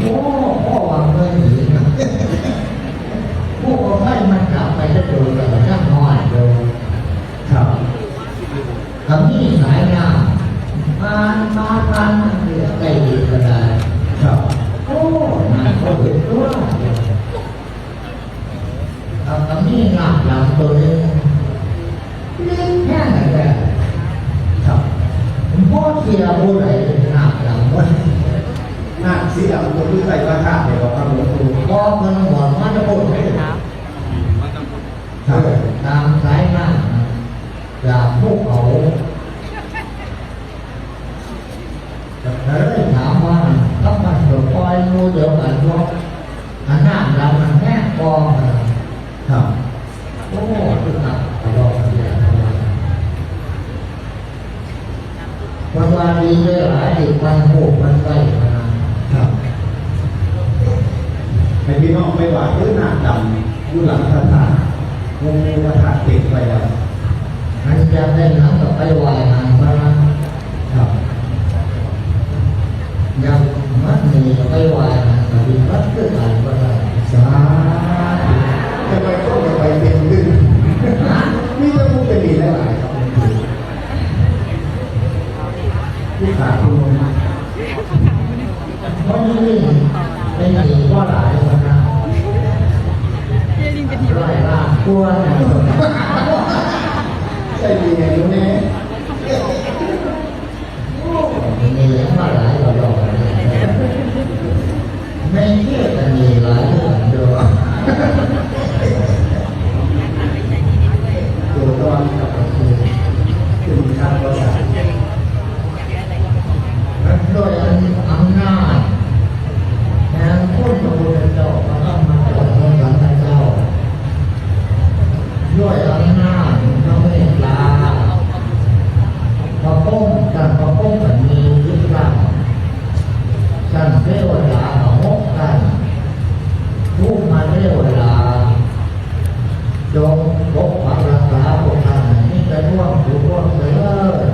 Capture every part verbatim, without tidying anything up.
โอ้ พ่อวางเงินหนีนะ พวกเอาไฟมันกลับไปจะโดนแต่ละข้างน้อยเดียว ครับ ก็มีสายน้ำผ่านมาผ่านมาเรื่อยใกล้ดีก็ได้ ครับ โอ้ น้ำก็เดือดร้อน เอาก็มีน้ำดำตัวหนึ่ง เล็กแค่ไหนแหละ ครับ ผมพ่อเสียผู้ใดน้ำดำวะ น้ำสีดำตัวที่ใส่พระธาตุเนี่ยเหรอครับหลวงปู่ พ่อมันบอกมาจะพูดให้ ครับ เออ ตามสายน้ำจากภูเขา ก็เลยถามว่า ถ้ามันก็ปล่อยหมู่เดียวกันบ่ อันน้ำดำมันแห้งบ่ ครับ โอ้ คือครับ ตลอดเสีย เพราะว่าดีใจหลายที่มันโหดมันไส้ขนาดนั้น ครับ ให้พี่น้องไปไหว้ด้วยน้ำดำอยู่หลังพระธาตุ องค์พระธาตุเต็มไปแล้ว อันอยากได้หยังก็ไปไหว้หั้นเท่านั้น ครับ อยากมัดหนี้ก็ไปไหว้หั้นก็ดี มัดคือกันบ่ได้ สาธุ จะไปโทษจะไปเป็นดื้อ ฮะ มีแต่ผู้เป็นหนี้หลายๆครับ ผู้ขาดผู้ลงมา เพราะนี่เป็นหนี้บ่หลายคนนะ เยลินเป็นหนี้บ่หลาย ร้อยล้านกว่านะ ใช่ดีไงรู้แน่ โอ้ หนี้มาหลายกว่าดอกนะ ไม่เชื่อกันหนี้หลายกว่าดอก ตัวตอนกับตัวคือ คือมีค่าก็สาม และด้วยอำนาจแห่งคุณพระพุทธเจ้า พระธรรมเจ้า พระสังฆเจ้า ด้วยอำนาจพระเมตตา พระพรหม ท่านพระพรหมก็มีสิบร่าง ท่านเทวดาก็หกท่าน ภูมิเทวดา จงปกปักรักษาพวกท่านให้มีแต่ความสุขความเจริญ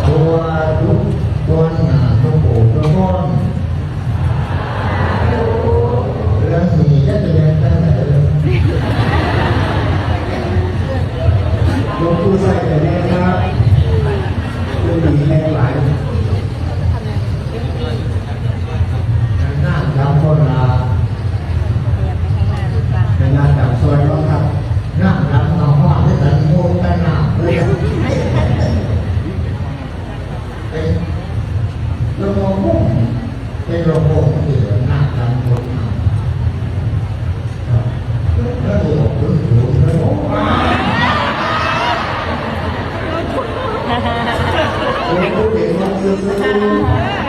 ทั่วทุกทั่วหน้าทุกผู้ทุกคน เรื่องนี้จะเป็นเรื่องตั้งแต่เริ่ม หลวงปู่ใส่แต่แน่ครับ เรื่องนี้แน่หลาย น้ำดำคนละ เป็นน้ำดำซอยเนาะครับ น้ำดำเอาห้องที่สันโมกันน้ำเลย เป็นโลโก้ เป็นโลโก้ที่น้ำดำคนละ ครับ แล้วก็ออกเป็นศูนย์แล้ว โอ้ โอ้ ผู้เด็กมันซื้อ